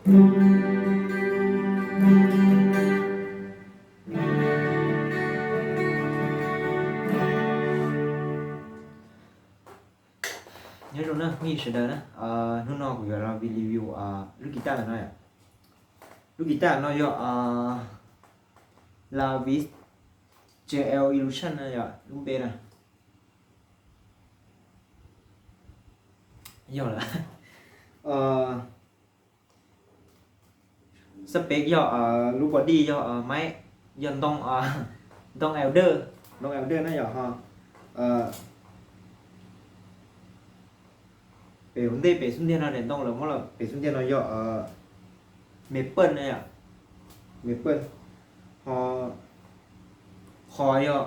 Nyob zoo na, phooj ywg sawv daws na, hnub no kuv yuav los review lub guitar no yom. Lub guitar no yog Lavis J L Illusion na yom, lub npe na. Yog lawm. Spec yog lub body yog maib, yog ntoo, ntoo elder, ntoo elder na yom ho. Pem hauv ntej pem xub ntiag no daim ntoo lawv muab los pem xub ntiag no yog maple na yom, maple. Ho qhov yog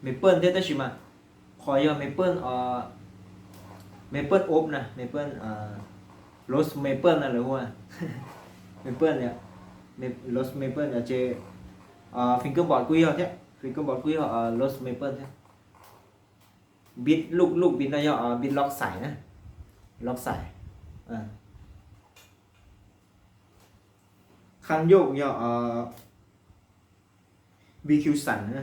maple thiab tab sis mas qhov yog maple, maple oak na, maple, rose maple na lawv hu, maple, rose maple ces fingerboard kuj yog thiab, fingerboard kuj yog rose maple thiab. Beat lub, lub beat no yog beat loj xais na, loj xais. Khab yauj yog B Q xais na.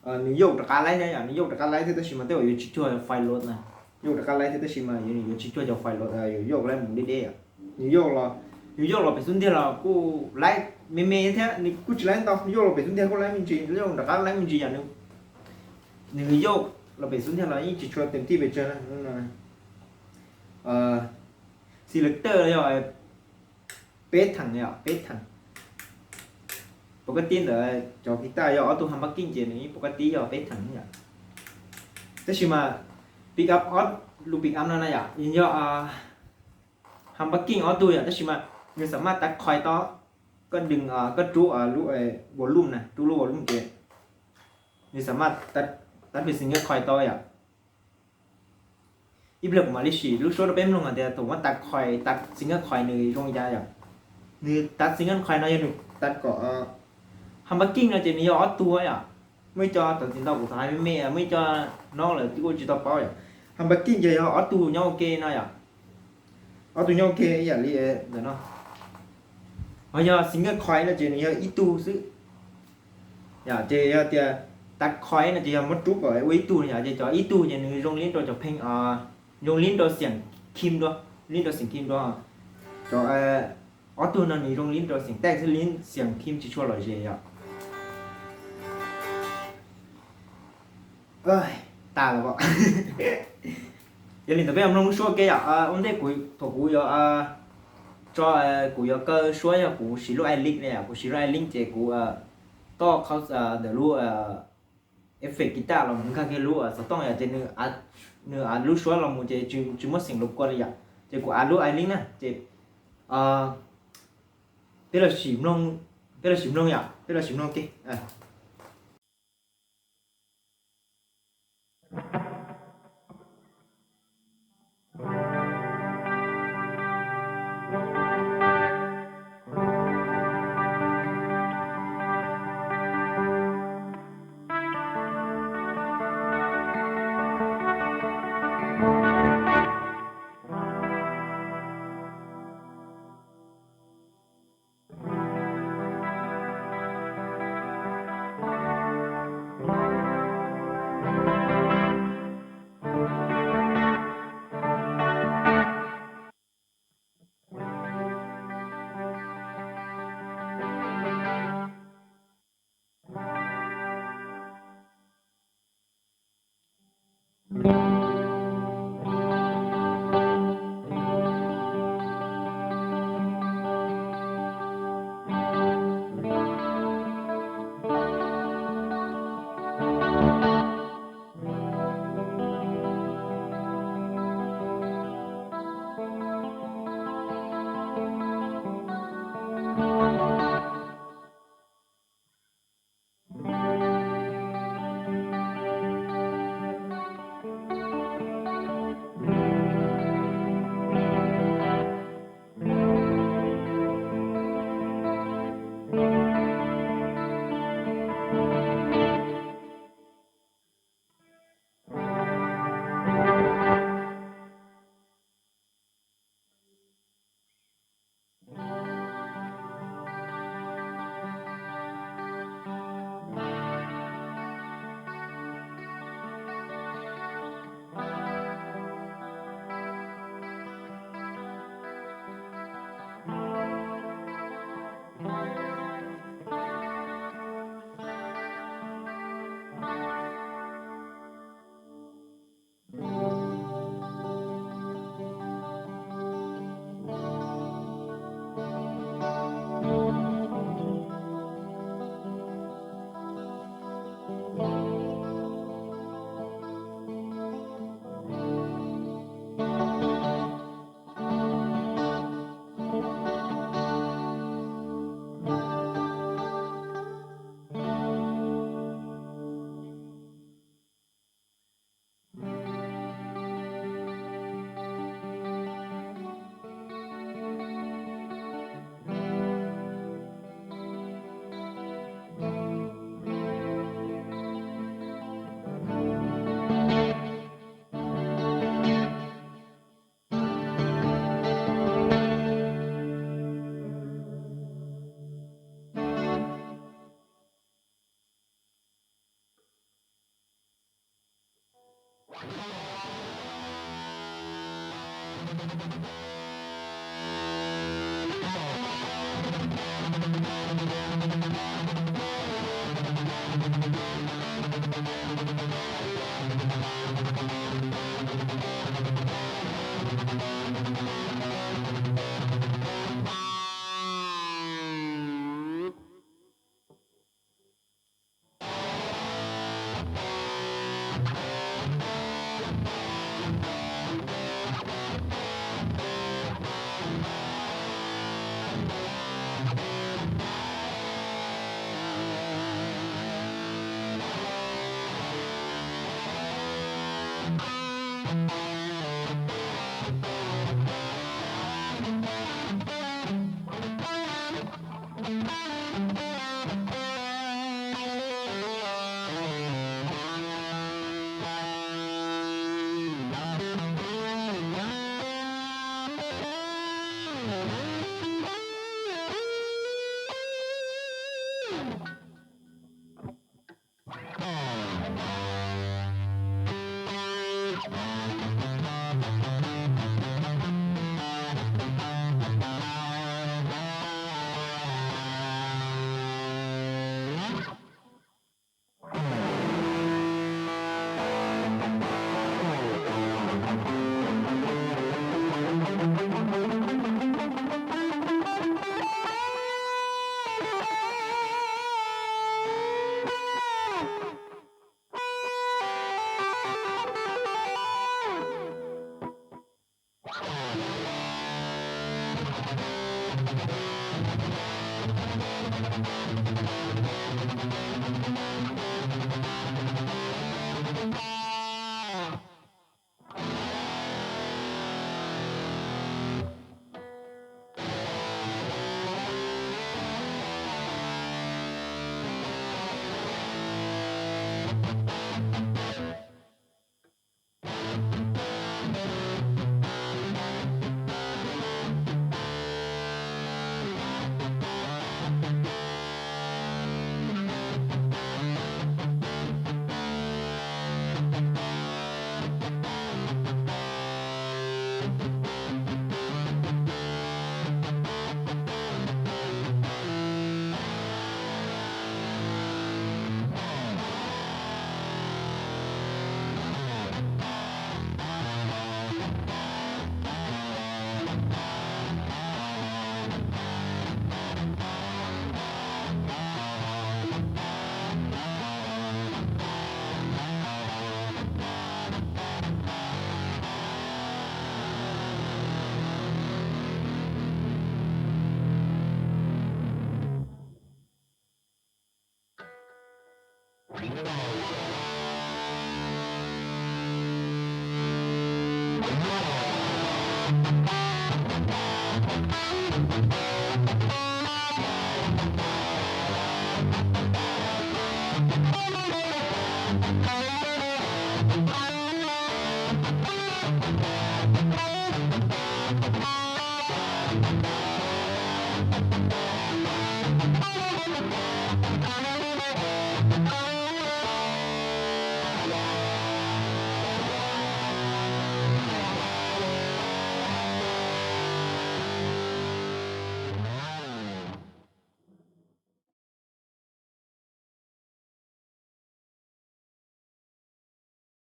Nws yauj rov qab laib thiab yom, nws yauj rov qab laib thiab tab sis mas tej zaum yuav tsis cuag fais los na. Yauj rov qab laib thiab tab sis mas yuav tsis cuag cov fais los, yuav yauj laib mus deb deb yom. Nws yauj los, nws yauj los pem xub ntiag los kuj laib me me thiab, nws kuj tsis laib ntau, yauj los pem xub ntiag kuj laib me ntsis, yauj rov qab laib me ntsis yom. Nws yauj los pem xub ntiag los yeej tsis tshua tes tij pes tsawg na. Selector yog peb theem yom, peb theem. Pov ka tib ntawd cov guitar yog ob tug humbucking ces nws yeej pov ka tib yog peb theem yom. Tab sis mas pick up, ob lub pick up no na yom, yog humbucking ob tug yom, tab sis mas nws xam maj tav qhoi tau, koj dwm, koj rub lub volume na, rub lub volume ces nws xam maj tav, tav finger qhoi tau yom. Ib pliag kuv mam li sim lub suab rau peb mloog hais tias thaum muab tav qhoi, tav finger qhoi nws zoo li cas yom. Nws tav finger qhoi no yog nws tav kom humbucking no ces nws yog ob tug yom. Muaj ib co thaum txiv ntau kuv tau hais me me, muaj ib co no lawv kuj tsis tau paub yom. Humbucking ces yog ob tug nyob ua ke no yom. Ob tug nyob ua ke ib yam li ntawm no. Ho yog finger qhoi no ces nws yog ib tug xwb. Yom, ces yog tias tav qhoi no ces yog muab rub kom ua ib tug yom, ces cov ib tug ces nws zoo li rau cov pheej, zoo li rau xiam khim dua, li rau xiam khim dua. Cov ob tug no nws zoo li rau xiam taj xwb, li xiam khim tsis tshua lom zem yom. Tas lawm. Yog li ntawd peb mloog lub suab ua ke yom. Ua ntej kuv, thaum kuv yuav tso, kuv yuav kaw suab yog kuv siv lub Air Link ne yom, kuv siv lub Air Link ces kuv toj ntawm lub effect guitar los nkag kiag lub xov tooj yom, ces nws av lub suab los mus ces tsis muaj xiam los kua li yom, ces kuv av lub Air Link na ces peb los sim mloog, peb los sim mloog yom, peb los sim mloog ke.